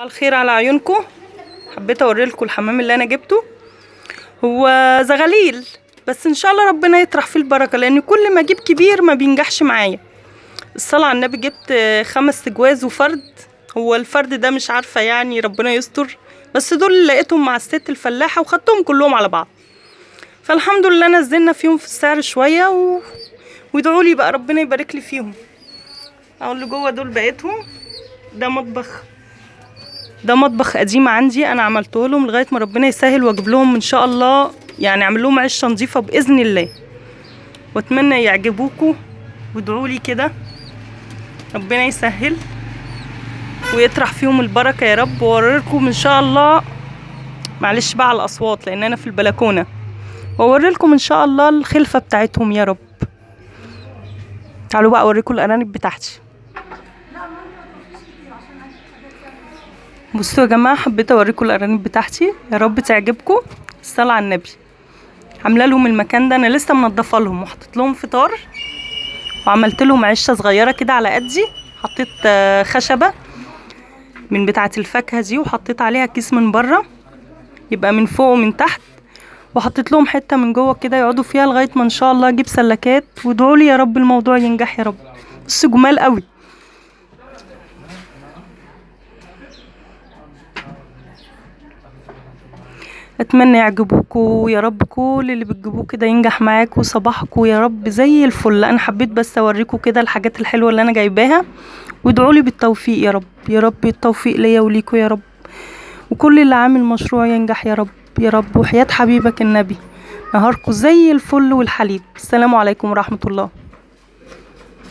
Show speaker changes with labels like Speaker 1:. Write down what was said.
Speaker 1: الخير على عيونكم. حبيت اوريلكم الحمام اللي انا جبته، هو زغاليل بس ان شاء الله ربنا يطرح فيه البركة، لان كل ما اجيب كبير ما بينجحش معايا. الصلاة على النبي، جبت 5 جواز وفرد. هو الفرد ده مش عارفه يعني، ربنا يستر، بس دول اللي لقيتهم مع الست الفلاحة وخدتهم كلهم على بعض، فالحمد لله نزلنا فيهم في السعر شوية وادعوا لي بقى ربنا يبارك لي فيهم. اهو اللي جوه دول بقيتهم. ده مطبخ، ده مطبخ قديم عندي انا عملته لهم لغاية ما ربنا يسهل واجيب لهم ان شاء الله، يعني اعمل لهم عشه نظيفة باذن الله، واتمنى يعجبوكوا وادعوا لي كده ربنا يسهل ويطرح فيهم البركة يا رب. واوريلكم ان شاء الله، معلش بقى على الاصوات لان انا في البلكونه، واوريلكم ان شاء الله الخلفة بتاعتهم يا رب. تعالوا بقى اوريكم الارانب بتاعتي. بصوا يا جماعة، حبيت اوريكم الارانب بتاعتي، يا رب تعجبكم. الصلاة على النبي. عامله لهم المكان ده، انا لسه منضفه لهم وحطيت لهم فطار، وعملت لهم عشه صغيرة كده على قدي. حطيت خشبه من بتاعه الفاكهة دي، وحطيت عليها كيس من بره يبقى من فوق ومن تحت، وحطيت لهم حتة من جوه كده يقعدوا فيها لغاية ما ان شاء الله اجيب سلكات. وادعوا لي يا رب الموضوع ينجح يا رب. بصوا جمال قوي. اتمنى يعجبوكوا يا رب، كل اللي بتجيبوه كده ينجح معاكوا. صباحكوا يا رب زي الفل. انا حبيت بس اوريكم كده الحاجات الحلوة اللي انا جايباها، وادعوا لي بالتوفيق يا رب. يا رب التوفيق ليا وليكوا يا رب، وكل اللي عامل مشروع ينجح يا رب يا رب، وحياة حبيبك النبي. نهاركم زي الفل والحليب. السلام عليكم ورحمة الله.